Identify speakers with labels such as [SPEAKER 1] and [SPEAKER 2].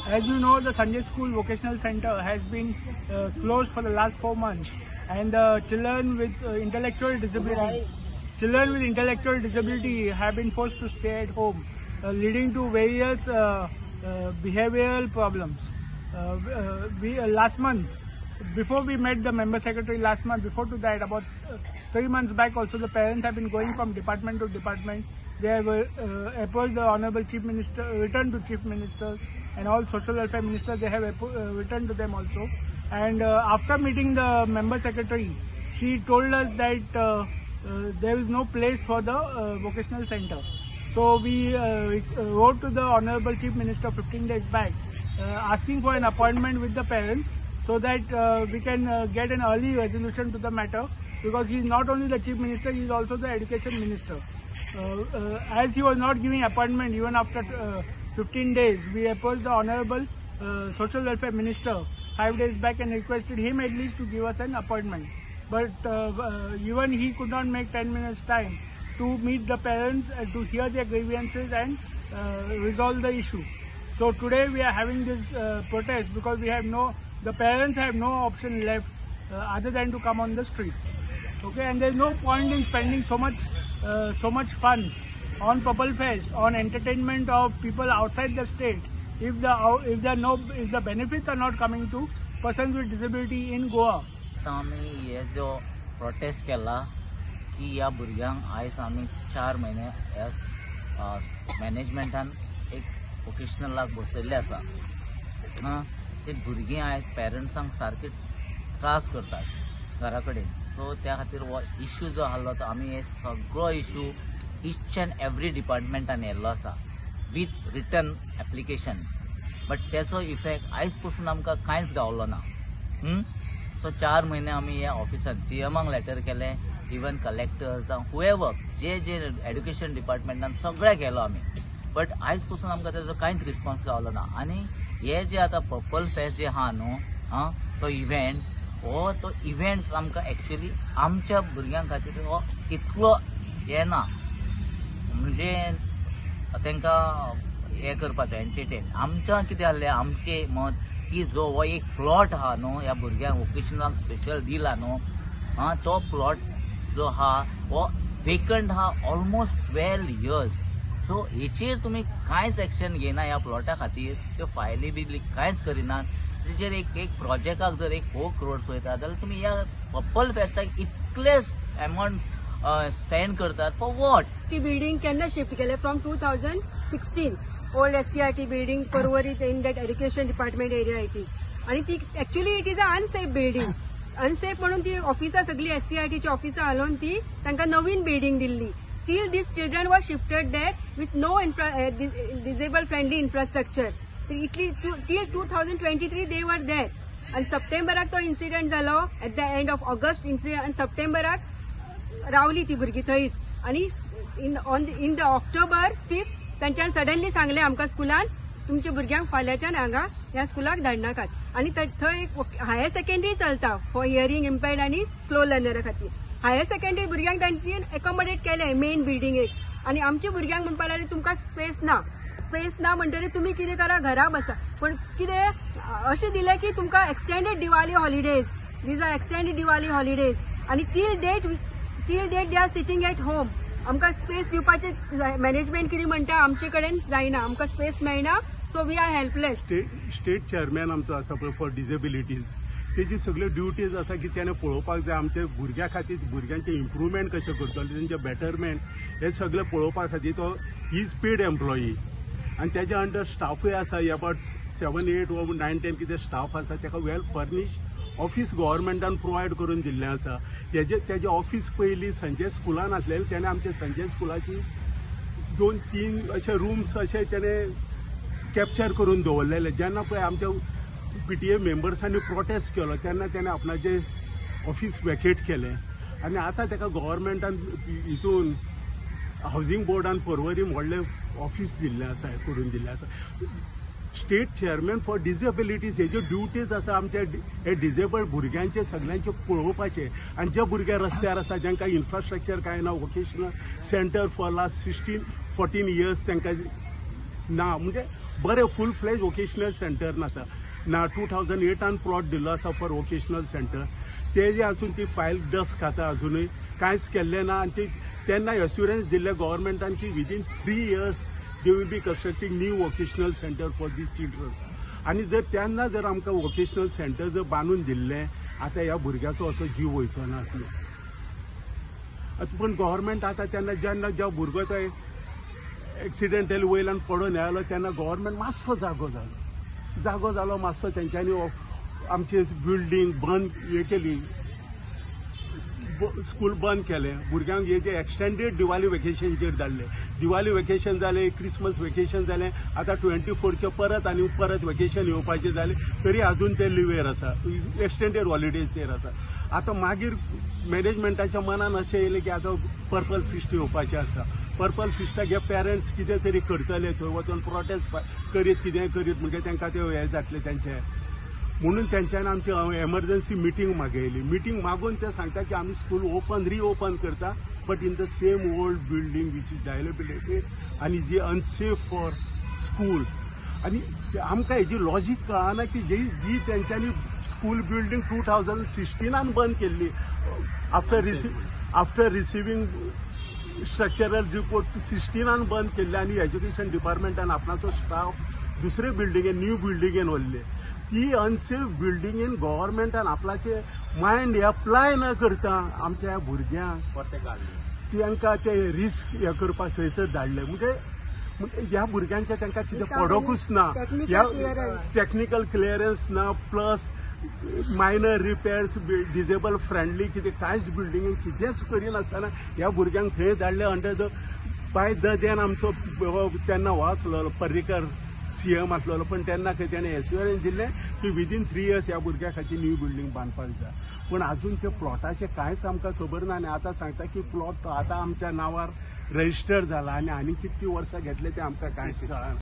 [SPEAKER 1] As you know, the Sanjay School Vocational Center has been closed for the last 4 months, and the children with intellectual disability have been forced to stay at home, leading to various behavioral problems. We last month, before we met the member secretary last month, before to that, about 3 months back also, the parents have been going from department to department. They have approached the Honorable Chief Minister, written to Chief Minister and all social welfare ministers. They have written to them also. And after meeting the member secretary, she told us that there is no place for the vocational center. So we wrote to the Honorable Chief Minister 15 days back, asking for an appointment with the parents so that we can get an early resolution to the matter, because he is not only the Chief Minister, he is also the Education Minister. As he was not giving appointment even after 15 days, we approached the Honorable Social Welfare Minister 5 days back and requested him at least to give us an appointment. But even he could not make 10 minutes time to meet the parents and to hear their grievances and resolve the issue. So today we are having this protest because we have the parents have no option left other than to come on the streets. Okay, and there is no point in spending so much funds on Purple Fest, on entertainment of people outside the state, if the benefits are not coming to persons with disability in Goa.
[SPEAKER 2] आमी हे जो protest केला की ह्या भुरग्यांक आयज आमी 4 म्हयने ह्या मॅनेजमेंटान एक वोकेशनलाक बसयल्ले आसा. ते भुरगीं आयज पेरंट्सांक सारके त्रास करतात घरा कडेन. सो त्या खातीर हो इश्यू जो आहलो तो आमी हे सगळो इश्यू इच एंड एवरी डिपार्टमेंटान येल्लो आसा विथ रिटर्न एप्लिकेशन्स, बट तेचो इफेक्ट आयज पसून आमकां कांयच गावलो ना. सो 4 म्हयने आमी ह्या ऑफिसान सीएमाक लेटर केलें, इवन कलेक्टर जावं हुएवर जे जे एड्युकेशन डिपार्टमेंटान सगळें केलो आमी, बट आयज पसून आमकां तेजो कांयच रिस्पॉन्स गावलो ना. आनी हे जे आतां पर्पल फेस्ट जे आहा न्हू, आं, तो इव्हेंट हो तो इव्हेंट आमकां एक्चुअली आमच्या भुरग्यां खातीर हो इतलो हे ना, म्हणजे तांकां हें करपाचें एंटरटेन. आमच्या कितें आहलें आमचें मत की जो हो एक प्लॉट आहा न्हू ह्या भुरग्यांक वोकेशनलाक स्पेशल दिला न्हू, आं, तो प्लॉट जो आहा हो वेकंट आहा ऑलमोस्ट 12 इयर्स. सो हेचेर तुमी कांयच एक्शन घेयना ह्या प्लॉटा खातीर, त्यो फायली बी कांयच करिनात. तेचेर एक एक प्रोजेक्टाक जर एक 4 crores वयता जाल्यार तुमी ह्या पर्पल फेस्टाक इतले एमावंट स्पेंड करतात फॉर what?
[SPEAKER 3] ती बिल्डिंग केन्ना शिफ्ट केले from 2016 old SCERT building Porvorim in that education department area it is. आनी ती actually it is a unsafe building. Unsafe म्हणून ती ऑफिसां सगळी एससीआरटीची ऑफिसां हालोवन ती तांकां नवीन building Delhi. Still these children were shifted there with no disable friendly infrastructure. इतली till 2023 they were there. आनी सप्टेंबराक तो इन्सिडंट जालो, at the end of August incident, आनी सप्टेंबराक रावली ती भुरगीं थंयच. आनी इन the October 5 तांच्यान सडनली सांगलें आमकां स्कुलान तुमच्या भुरग्यांक फाल्यांच्यान हांगा ह्या स्कुलाक धाडनाकात. आनी थंय एक हायर सेकंडरी चलता फॉर हियरींग इम्पेयर्ड आनी स्लो लर्नरा खातीर. हायर सेकंडरी भुरग्यांक तांची एकोमोडेट केलें मेन बिल्डिंगेक. आनी आमच्या भुरग्यांक म्हणपाक लागले तुमकां स्पेस ना, स्पेस ना म्हणटकीर तुमी कितें करा घरा बसा. पूण कितें अशें दिलें की तुमकां extended Diwali holidays, these are extended Diwali holidays. आनी till date they are sitting at home. आमकां स्पेस दिवपाचें मॅनेजमेंट कितें म्हणटा आमचे कडेन जायना, आमकां स्पेस मेळना, so we are helpless.
[SPEAKER 4] State chairman आमचो आसा पळय फॉर डिसेबिलिटीज, तेजी सगळ्यो ड्युटीज आसा की तेणें पळोवपाक जाय आमच्या भुरग्यां खातीर, भुरग्यांचें इम्प्रुवमेंट कशें करतले, तेंचें बेटरमेंट हें सगळें पळोवपा खातीर तो he is paid employee. आनी तेज्या अंडर स्टाफूय आसा, अबाउट 7, 8 वा 9, 10 कितें स्टाफ आसा. तेका वेल फर्निश्ड ऑफिस गव्हर्मेंटान प्रोवायड करून दिल्लें आसा. तेजें ऑफिस पयलीं संजय स्कुलान आसलेलें, तेणें आमच्या संजय स्कुलाची 2-3 अशे रुम्स अशे तेणें कॅप्चर करून दवरलेले. जेन्ना पळय आमच्या PTA मेंबर्सांनी प्रोटेस्ट केलो तेन्ना तेणें आपणाचें ऑफिस वेकेट केलें. आनी आतां तेका गव्हर्मेंटान हितून हावजींग बोर्डान पर्वरी व्हडलें ऑफिस दिल्लें आसा, हें करून दिल्लें आसा. स्टेट चेअरमॅन फॉर डिसेबिलिटीज हेज्यो ड्युटीज आसा आमच्या हे डिसेबल्ड भुरग्यांचे सगळ्यांचे पळोवपाचे. आनी जे भुरगे रस्त्यार आसा जांकां इन्फ्रास्ट्रक्चर कांय ना, vocational centre for last 16-14 years तांकां ना, म्हणजे बरें फूल फ्लॅज वोकेशनल सेंटर नासा ना. 2008 प्लॉट दिल्लो आसा फॉर वोकेशनल सेंटर, ते जे अजून ती फायल डस्ट खाता, अजुनूय कांयच केल्लें ना. आनी ती तेन्ना एश्युरन्स दिल्ले गव्हर्मेंटान की within 3 years they will be constructing new vocational center for these childrens. आनी जर तेन्ना जर आमकां वोकेशनल सेंटर जर बांदून दिल्लें, आतां ह्या भुरग्याचो असो जीव वयचो ना आसलो. आतां पूण गव्हर्मेंट आतां तेन्ना जेन्ना ज्या भुरगो तो एक्सिडेंटली वयल्यान पडून आयलो, तेन्ना गव्हर्मेंट मातसो जागो जालो, जागो जालो मातसो. तेंच्यांनी आमची बिल्डींग बंद हे केली, स्कूल बंद केलें. भुरग्यांक हे जे एक्सटेंडेड दिवाळी वेकेशनचेर धाडले. दिवाळी वेकेशन जालें, क्रिसमस वेकेशन जालें, आतां 24चे परत आनी परत वेकेशन येवपाचें जालें तरी अजून ते लिवेर आसा, एक्सटेंडेड हॉलिडेजचेर आसा. आतां मागीर मॅनेजमेंटाच्या मनान अशें येयलें की आतां पर्पल फिस्ट येवपाचें आसा, पर्पल फिस्टाक हे पेरंट्स कितें तरी करतले, थंय वचून प्रोटेस्ट करीत, कितेंय करीत म्हणजे तांकां ते हें जातलें तेंचें म्हणून तेंच्यांनी आमची एमर्जन्सी मिटींग मागयली. मिटींग मागून ते सांगता की आमी स्कूल ओपन रिओपन करता, but in the same old building which is dilapidated आनी जी अनसेफ फॉर स्कूल. आनी आमकां हेजी लॉजीक कळना की जी जी तेंच्यांनी स्कूल बिल्डींग 2016 बंद केल्ली after receiving structural report, 16 बंद केल्ले आनी एज्युकेशन डिपार्टमेंटान आपणाचो स्टाफ दुसरे बिल्डिंगेन, न्यू बिल्डिंगेन व्हरले. ती अनसेफ बिल्डिंगेन गव्हर्मेंटान आपणाचे मायंड एप्लाय न करता आमच्या ह्या भुरग्यांक तांकां ते रिस्क हे करपाक थंयसर धाडले. म्हणजे ह्या भुरग्यांच्या तांकां कितें पडोकूच ना, ह्या टॅक्निकल क्लियरन्स ना, plus minor repairs, disable friendly कितें कांयच बिल्डिंगेन कितेंच करिनासतना ह्या भुरग्यांक थंय धाडले. Under the by the then आमचो तेन्ना हो आसलो पर्रीकर सीएम आसलेलो, पण तेन्ना खंय तेणें एश्युरन्स दिल्लें की विदीन 3 इयर्स ह्या भुरग्या खातीर न्यू बिल्डींग बांदपाक जाय. पूण आजून त्या प्लॉटाचें कांयच आमकां खबर ना. आनी आतां सांगता की प्लॉट आतां आमच्या नांवार रजिस्टर जाला आनी आनी कितलीं वर्सां घेतले तें आमकां कांयच कळना.